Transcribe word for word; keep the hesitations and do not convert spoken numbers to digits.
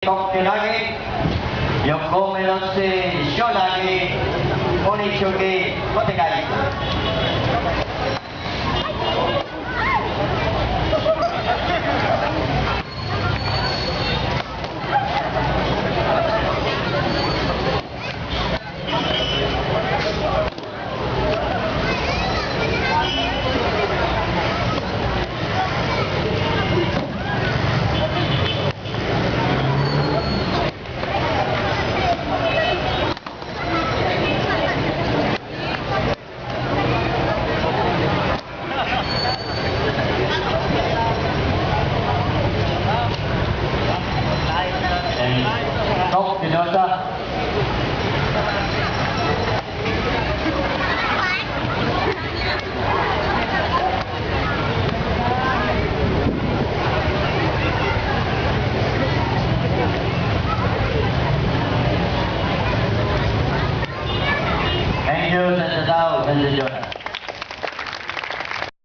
Kok Kilagi, Yoko Melose Shonagi, Onichuki Kotekai. And Doc Espinosa. Thank you, Senator Dao, Senator Jonas.